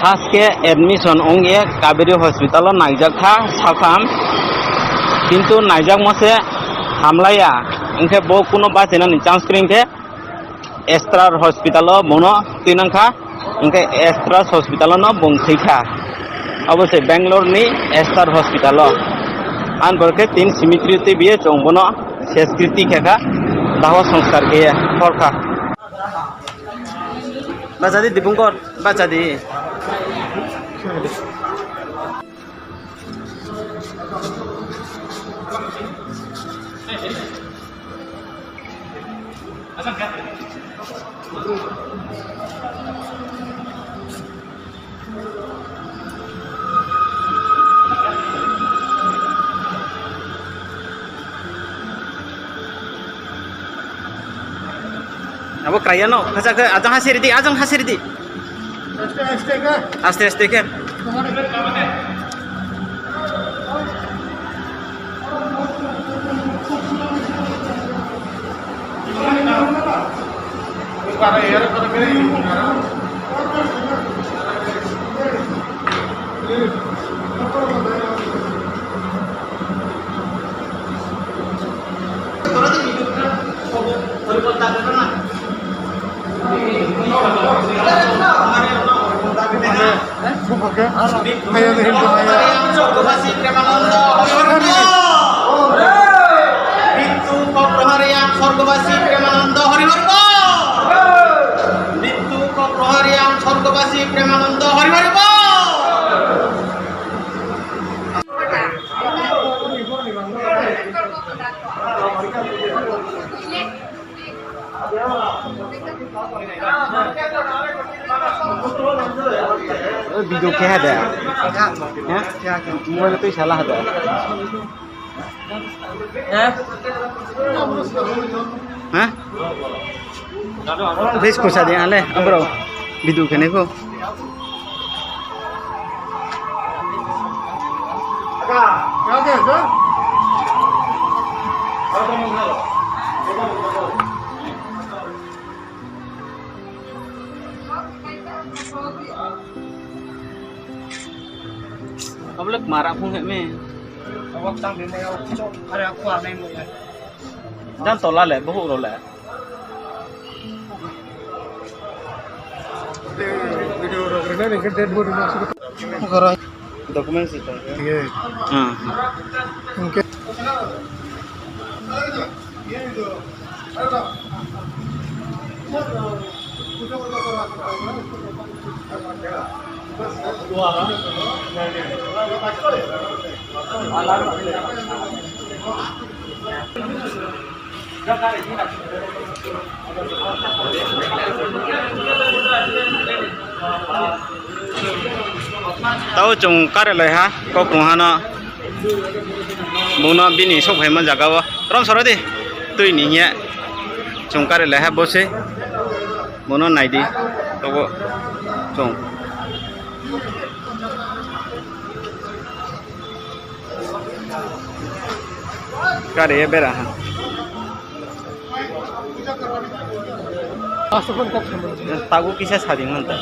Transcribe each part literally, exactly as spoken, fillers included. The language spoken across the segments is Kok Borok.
First khe admission wngye Kaveri hospital o naijak kha sakham, kintu naijakmo se hamlaiya, hwnkhe bo kuno bachinani chance kwrwi hwnkhe Star hospital o bono twi nang kha, hwnkhe Star hospital o no bung thwi kha, obo se Bangalore ni Star hospital o. Ani pore khe tin cemetery twi biye chwng bono seskri twi kha kha, daho sanskar khe hor kha. Bacha di, Dipungkor, bacha di. Abo kraiya no, kacha khe, ajang ha seri di, ajang ha seri di. Aste, aste khe. Mrityu Koprohari ang Sorgobasi Premanando Hari Hari Bol! Mrityu Koprohari ang Sorgobasi Premanando Hari Hari Bol! Video khe hada. Ha? Mobile twi sala hada. Ha? Please kusa di ale, abro. Video kene ko. Oblek mara phung heme. Awak tang bimaya, chok, are aku anai mo ya. Dan tola le, bohuk ro le. Video rok rina ni ke dead body na. Documents itu. Iya. Ah. Oke. Tao chwng karelai ha, kok tong hano. Bono bini sok phaima jaga o. Rom soro di. Twi ni hiya. Chwng karelai ha bo se. Bono nai di. Togo chwng. Kare ya bera ha. Tago kisa sadi ngan ta.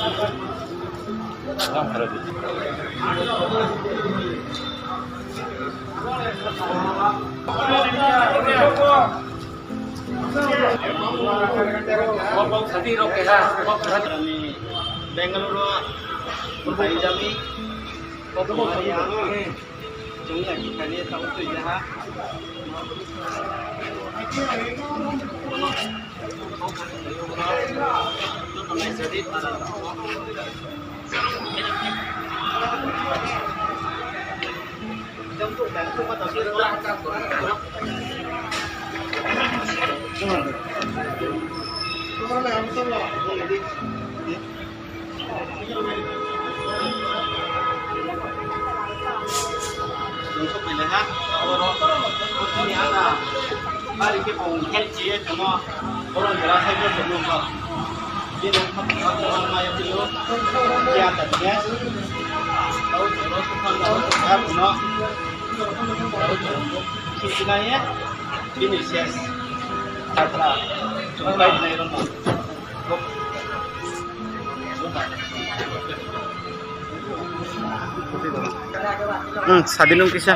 Bangalore, Punjab ni. Chwng ya kani tamo twi ya ha. Bari khe bo help chiye tongmo. Borok jora sai bo tongmo. Bini wngkha maya twiyo. Kya ta kya. Tau jora sukhang da. Ya kuno. Sisi na ye. Bini ses. Jatra. Chumpai nai rong. Bok. Bok. Hmm, sadi nung kisa.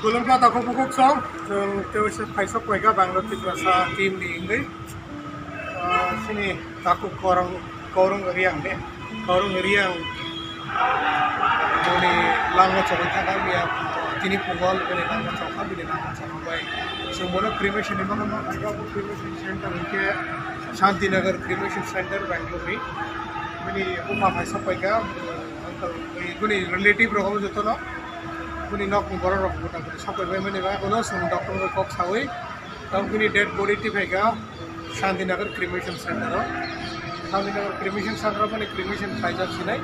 Khulumkha takhuk bukhuk song, chwng tei waisa phaisok paikha Bangla Tiprasa team ni wngwi. Ah, chini takhuk Korong, Korong Riang de, Korong Riang bini langma chogwi thangkha, miya tini phungo bini langma chongkha, bini langma chongma bai chwng bono cremation ni bagwi ma phaikha, bo cremation center hinkhe Shantinagar Cremation Center Bangalore ni. Bini buma phaisok paikha, uncle, bini relative rok jotono, bini nokni borok rok mota moti sapai bai mani bai, ulo chwng doctor bai kok sawi, tamo bini dead body twi phaikha Shantinagar Cremation Center o. Shantinagar Cremation Center o bini cremation khlaijak sinai.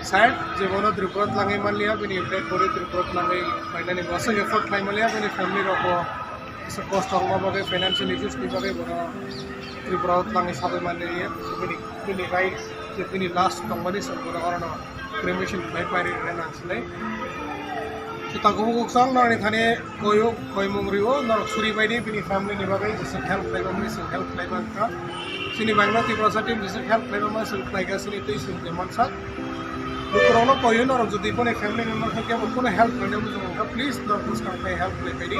Side je bono Tripura tlangwi manliya, bini dead body Tripura tlangwi phainani bo aswk effort khlai manliya, bini family rok bo kisa kosto wngma bagwi, financial issues ni bagwi bono Tripura o tlangwi sagwi manliya. Bini, bini bai je bini last tongmani chwng bono orono cremation khlai pairi rwna nang sinai. Takhuk bukhuk song norokni thani koyok koimung rio, norok suri bai di, bini family ni bagwi jesa help khlaiba mani se help khlaiba wngkha. Chini Bangla Tiprasa team jesa help khlaiba mani se khlaikha, chini twi chwng je mansak. Lukurokno koyo norok jodi kono family member khe kebo kono help khlaina muchung wngkha, please norok bwskang khe help khlai bai di.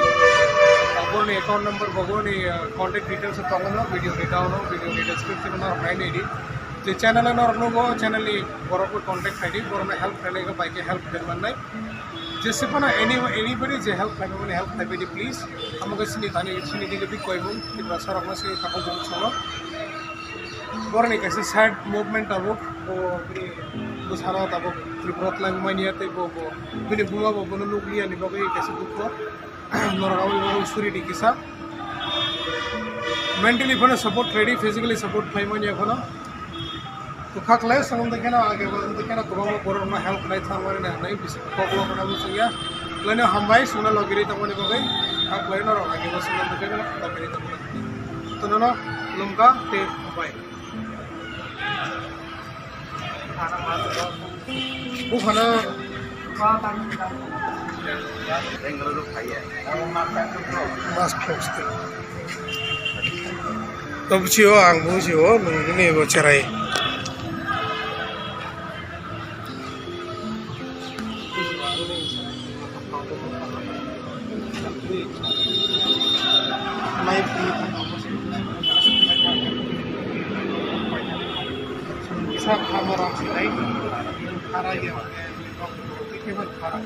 Boroni account number, boroni, uh, contact details tongo no video ni down o, video ni description o norok nai nai di. Je channel o norok nugo, channel ni borok bo contact khai di, borok no help khlainai khe bai khe help khlai mannai. Jese phano any, anybody je help khlai mani help khlai bai di please. Amo khe chini thani, chini digi bikoi mung, Tiprasa rok no chini takhuk bukhuk song no. Boroni kaisa sad movement tabuk, bo bini bwsano tabuk Tripura tlangwi manya tei bo, bo bini buma bo bono nukliya ni bagwi kaisa dukho. Norok aboni bagwi suri di kisa. Mentally phano support khlai di, physically support khlai manya phano. Kwkha khlai song wngkhe no, age bo wngkhe no kwbangma borok no help khlai thang mani na hinwi bisi kok lok rwna muchung ya. Khlai no hambai songna logiri tongmani bagwi, kha khlai norok age bo songna bagwi no logiri tongmani. Tono no lumka tei hambai. Buphano mas plastic. To buchio, ang buchio, nini bo cherai. Mai phi kha tong kisa kha borok sinai khara ya khe khara.